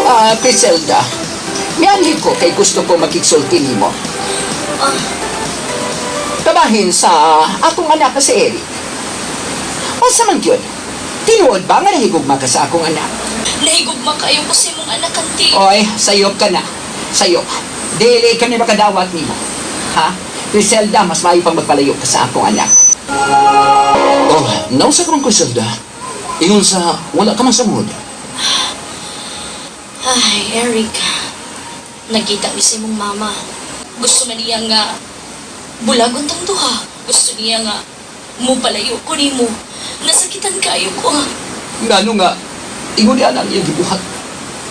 Ah, Griselda, mianhi ko kay gusto ko makigsulti nimo. Kabahin sa akong anak na si Eric. Unsa man gyud? Tinuod ba nga nahigugma ka sa akong anak? Nahigugma kayo ko sa imong anak, auntie. Oy, sayop ka na. Sayop. Dili ka ni makadawat nimo. Ha? Griselda, mas maayo pang magpalayo ka sa akong anak. Oh, nausa ka man, Griselda. Ingon sa, wala ka man sa mood. Ay, Eric. Nagkita mi sa imong mama. Gusto man niya nga bulagon tang duha. Gusto niya nga mupalayo ko nimo. Nasakitan kayo ko. Ngano nga, ingon niya ang iyang gibuhat.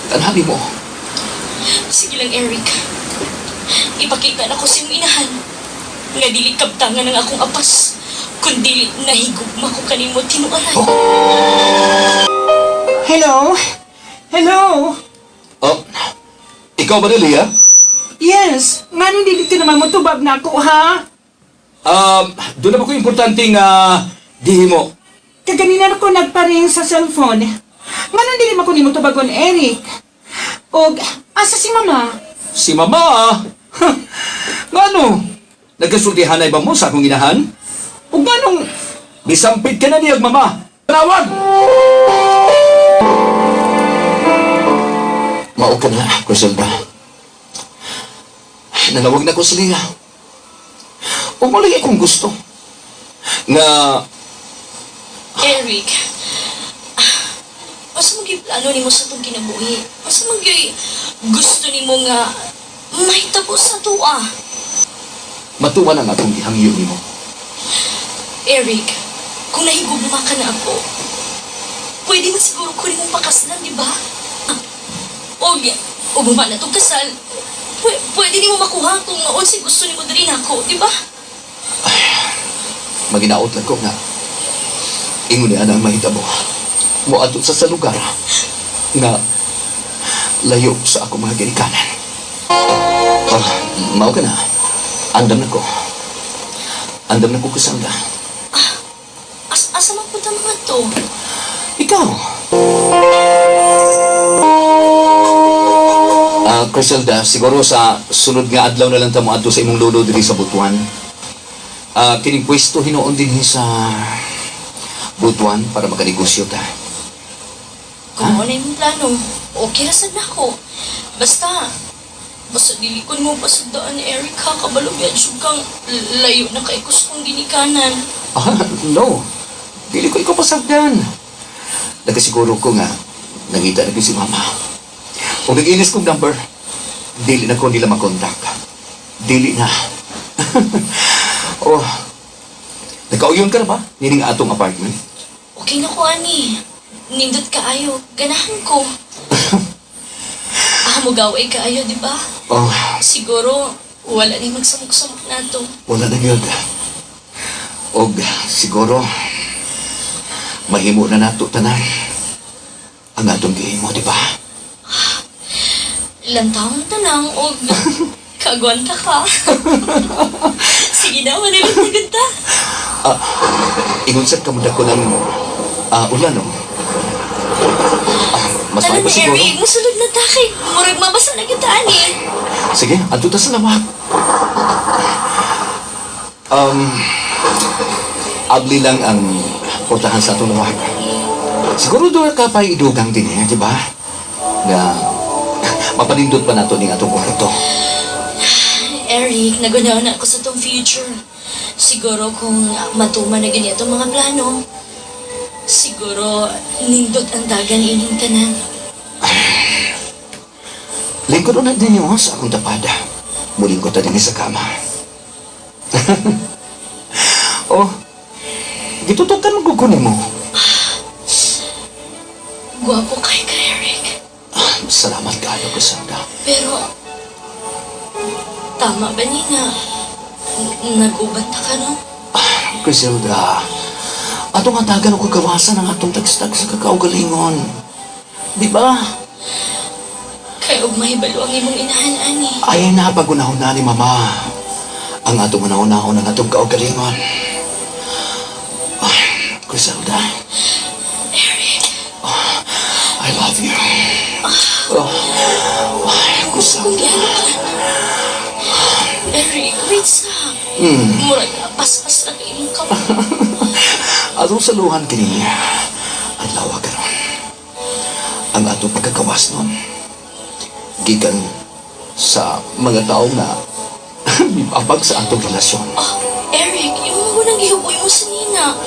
Tanhani mo. Sige lang, Eric. Ipakita na ko sa imong inahan nga dili kabtangan ang akong apas, kundi nahigugma ko kanimo tinuaran. Hello? Hello? Oh, ikaw ba ni Leah? Yes, ngano dili ka naman motubag na ako, ha? Doon na ba ko importante nga dihi mo? Kaganina ko nagparing sa cellphone. Ngano dili man ko nimo tubagon, Eric? Og asa si mama? Si mama, ah. Ngano? Nagkasultihanay ba mo sa akong inahan? Ug nganong misampit ka na niyag mama? Tawag! Mao ka na, Griselda. Nanawag na ko sa liya. Ug mo lagi akong gusto. Nga, Eric, asa man gyud plano nimo sa atong kinabuhi? Asa man gyud gusto nimo nga mahitabo sa tuwa? Matuwa na nga akong gihangyo nimo. Eric, kung nahigugma ka na ako, pwede man siguro ko nimong pakaslan, di ba? Og, og human na tong kasal, pwede nimo makuha kung unsay gusto nimo diri nako, di ba? Maginaot lang ko nga ingon niya ang mahitabo. Moadto sa lugar nga layo sa ako mga ginikanan. Oh, mao ka na. Andam na ko. Andam na ko kasanda. Asa man punta mga to? Ikaw. Ah, Criselda, siguro sa sunod nga adlaw na lang ta moadto sa imong lolo diri sa Butuan. Ah, kining pwesto hinuon dinhi sa Butuan para makanegosyo ta. Kung ano imong plano, okay ra sad nako. Basta, basta dili ko nimo pasundaan, Eric, ha, kabalo gyud kang layo na kay kus kong ginikanan. Ah, no. Dili ko ikaw pasagdan. Nagasiguro ko nga, nangita na gyud si mama. Kung nag-inis kong number, dili na ko nila makontak. Dili na. Oh, nagkauyon ka na ba? Nining atong apartment? Okay na ko, ani. Nindot kaayo, ganahan ko. Ah, mugaway kaayo, di ba? Oh, Siguro, wala ni magsamok-samok nato. Wala na gyud. Og siguro, mahimo na nato tanan ang atong gihimo, di ba? Ilang taon ta lang, og kagwanta ka. Sige na, manilot na gud ta. Ah, ingon sad kamo dako ng ulan, no? Ah, mas Tara may na, pa siguro. Eric, musulod na ta kay murag mabasa na gyud ta ani. Sige, adto ta sa lawak. Abli lang ang portahan sa atong lawak. Siguro doon ka pa idugang din eh, di ba? Na mapanindot pa nato ning atong kwarto. Eric, nagunaw na ako sa tong future. Siguro kung matuman na ganyan itong mga plano, siguro nindot ang dagan ining tanan. Lingkod na din mo sa akong tapada. Mulingkod ta din sa kama. Oh, gitutukan mo kukunin mo. Gwapo kay ka, Eric. Salamat kayo, Cassandra. Pero, tama ba ni nga nag-uban ta ka, no? Griselda, atong hatagan o kagawasan ang atong tagstag sa kakaugalingon. Di ba? Kay og mahibalo ang imong inahan, ani. Ay na pagunahon na ni Mama. Ang atong unahon ang atong kaugalingon. Ay, Griselda, Eric, I love you. Oh. Akong gihalukan. Eric, wait sa. Murag paspas na kay imong kamot. Atong saluhan kini adlaw karon. Ang atong pagkakawas nun gikan sa mga tao nga mibabag sa atong relasyon. Oh, Eric, imong mo nang gihuboy mo sa nina.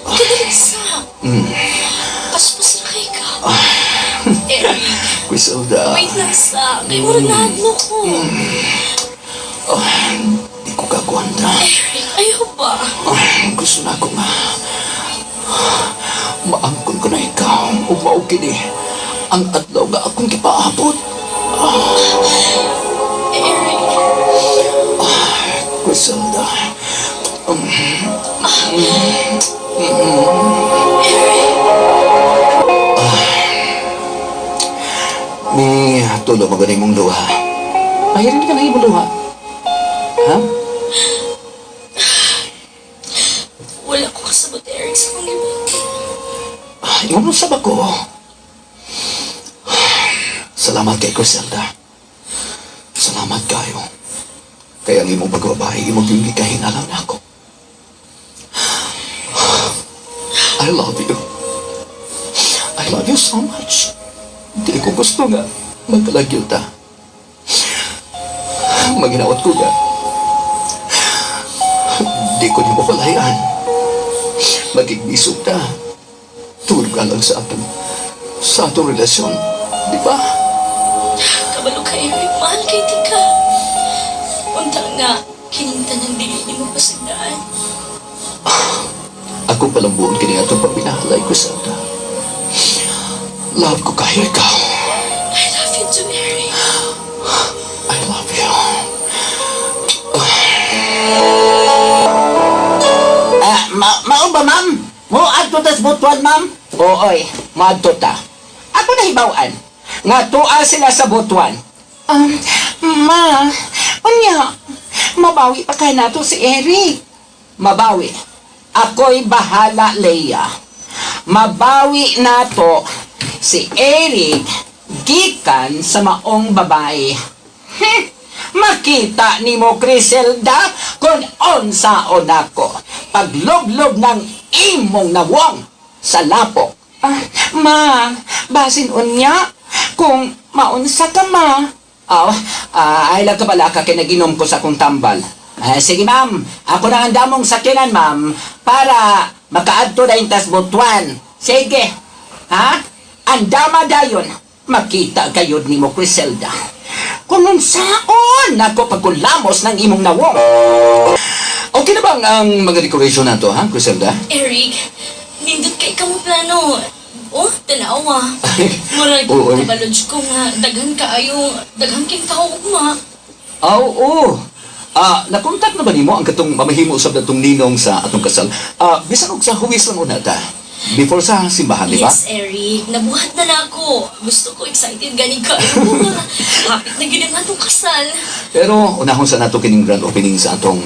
Kadali sa. Paspas na kay ka. Eric, Griselda, wait lang sa. Kay murag nahadlok ko. di ko kagwanda. Eric, ayaw ba? Gusto na ako nga maangkon ko na ikaw ug mao kini ang adlaw nga akong gipaabot. Eric, Griselda, Eric. Ni tulo mo gani mong luha. Mahirin ka na imong luha. Ha? Wala ko kasabot, Eric, sa kong gibuhat. Ingon mo sa bako. Salamat kay Griselda. Salamat kayo. Kaya ang imong pagbabae, imong yung gikahinalang nako. I love you. I love you so much. Hindi ko gusto nga magkalagyo ta. Maginaot ko nga. Di ko nimo palayan. Magignisog ta. Tulog ka lang sa atong relasyon. Di ba? Kabalo ka, Eric. Mahal kay tika. Unta nga, kininta ng dili ni mo pasagdaan. Ako palang buon kini atong pagminahalay ko sa Love ko kayo ikaw. I love you too, Eric. I love you. Ah, mao ba, ma'am? Mo adto tas Butuan, ma'am? Ooy, moadto ta. Ako nahibaw-an. Nga tuwa sila sa Butuan. Ma, unya, mabawi pa ka nato si Eric. Mabawi. Ako'y bahala, Leia. Mabawi nato si Eric gikan sa maong babae. Makita ni mo, Griselda, kung unsaon ako paglublob ng imong nawong sa lapok. Ah, ma, basin unya, kung maunsa ka, ma. Aw, ay lang ka pala ka kay naginom ko sa akong tambal. Ah, sige ma'am, ako na ang damong sakyanan ma'am para makaadto na tas Butuan. Sige. Ha? Andama dayon. Makita kayod nimo Griselda. Kung unsaon nako pagkulamos ng imong nawong. Okay na bang ang mga decoration nato, ha, Griselda? Eric, nindot kay ka mo plano. Oh, tanawa. Murag, Oo, oy. kabaloj ko nga, daghan kaayo, daghan king kaugma. Oo. Oo. Ah, nakontak na ba nimo ang katong mamahimo usab natong ninong sa atong kasal? Ah, bisan og sa huwis lang una ta. Before sa simbahan, di ba? Yes, Eric, nabuhat na na ako. Gusto ko, excited gani kaayo. Hapit na gid ang atong kasal. Pero unahon sa nato kining grand opening sa atong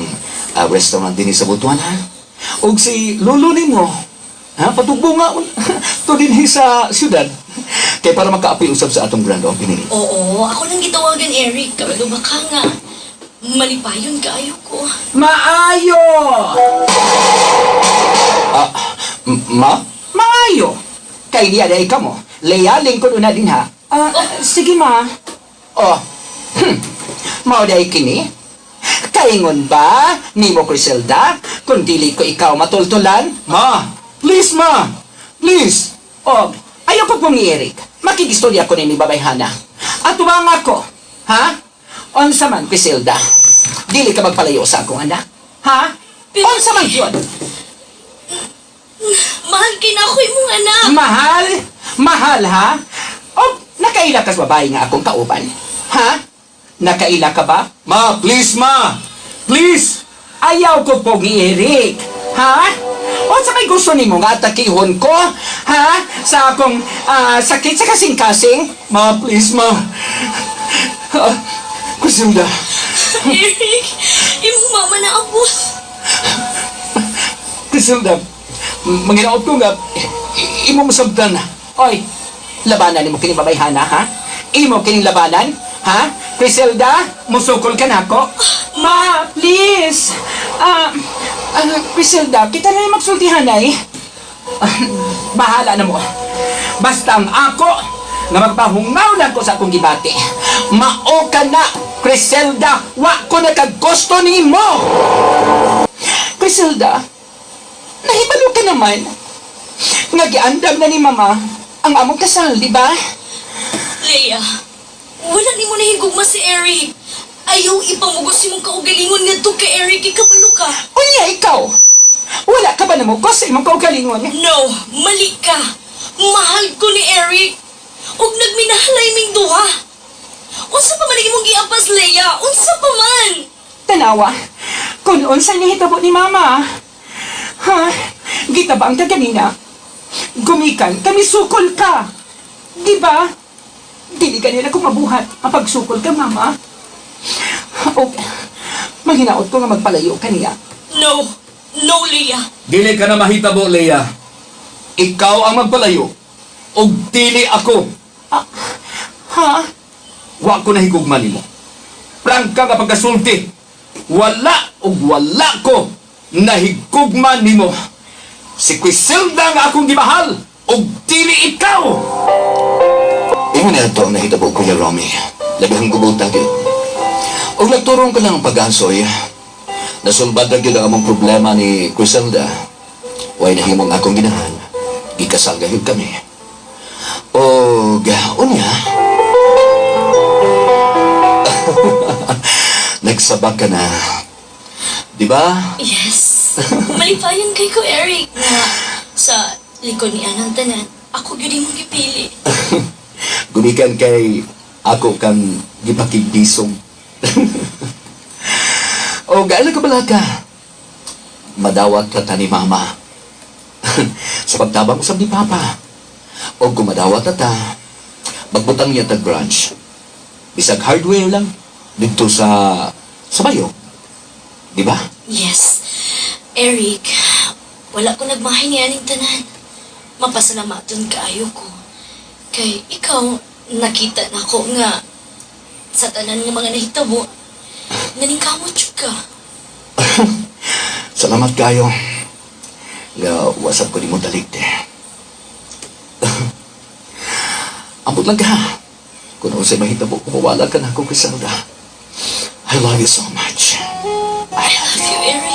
restaurant dinhi sa Butuan, ha? Og si lolo nimo, ha, patugbo nga to dinhi sa syudad. Kay para makaapil usab sa atong grand opening. Oo, ako nang gitawagan, Eric. Kabalo ba ka nga? Malipayon kaayo ko. Maayo! Ah, ma? Maayo! Kay niya dahil ka mo. Leia, lingkod una din ha. Ah, sige, ma. Oh, mao day kini. Kaingon ba nimo Griselda kung dili ko ikaw matultulan? Ma! Please, ma! Please! Og ayaw ko pong Eric. Makigistorya ko ni Babayhana. At ako, ha? Unsa man Griselda? Dili ka magpalayo sa akong anak, ha? Unsa man yun? Mahal kay na ako imong anak. Mahal? Mahal, ha? Og nakaila ka sa babae nga akong kauban, ha? Nakaila ka ba? Ma, please, ma! Please! Ayaw ko po ni Eric. Ha? O sa may gusto nimo nga atakihon ko? Ha? Sa akong sakit sa kasing-kasing? Ma, please, ma! Ah, Griselda, Eric, imong mama na abot. Griselda, manginaot ko nga, imo masabtan. Oy, labanan nimo kini babayhana, ha? Imo kining labanan, ha? Griselda, musukol ka nako. Ma, please. Griselda, kita na yung magsultihan ay. Bahala na mo. Basta ang ako, nga magpahungaw lang ko sa akong gibati. Mao ka na, Griselda, wa ko nakagusto nimo. Griselda, nahibalo ka naman. Nga giandam na ni Mama ang among kasal, di ba? Leia, wala nimo nahigugma si Eric. Ayaw ipamugos imong kaugalingon ngadto kay Eric, ikabalo ka. Unya, ikaw! Wala ka ba namugos sa imong kaugalingon? No, mali ka. Mahal ko ni Eric. Ug nagminahalay ming duha. Unsa pa man ang imong giapas, Leia? Unsa pa man? Tanawa, kung unsay nihitabo ni Mama. Ha? Gitabang ka ganina. Gumikan, kami sukol ka. Di ba? Dili ka nila kung mabuhat ang pagsukol ka, Mama. O, maghinaot ko nga magpalayo ka niya. No, no, Leia. Dili ka na mahitabo, Leia. Ikaw ang magpalayo. Ug dili ako. Ha? Wa ko nahigugma nimo. Prangka nga pagkasulti. Wala ug wala ko nahigugma nimo. Si Griselda nga akong gimahal ug dili ikaw. Ingon na ito ang nahitabo, Kuya Romy. Labihang gubot gyud. Ug nagturong ka lang ang pag-asoy. Nasulbad na gyud ang among problema ni Griselda. Way nahimong akong ginahan. Gikasal gayud kami. Og unya, nagsabak ka na. Di ba? Yes. Malipayon kay ko, Eric, na sa likod ni Anang tanan, ako gyud imong gipili. Gumikan kay ako kang gipakigdisog. O gaano ka bala ka? Madawat ka ta ni mama. Sa pagtabang usab ni papa. O kumadawat ta ta, magbutang niya tag branch. Bisag hardware lang dito sa bayo. Di ba? Yes. Eric, wala ko nagmahay ni aning tanan. Mapasalamaton kaayo ko. Kay ikaw, nakita na ko nga sa tanan nga mga nahitabo, naningkamot jud ka. Salamat kayo. Nga wasap ko ni mo talikte. Ambot lang ka. Kung unsay mahitabo, kumawala ka na akong Griselda. I love you so much. I love you, Eric.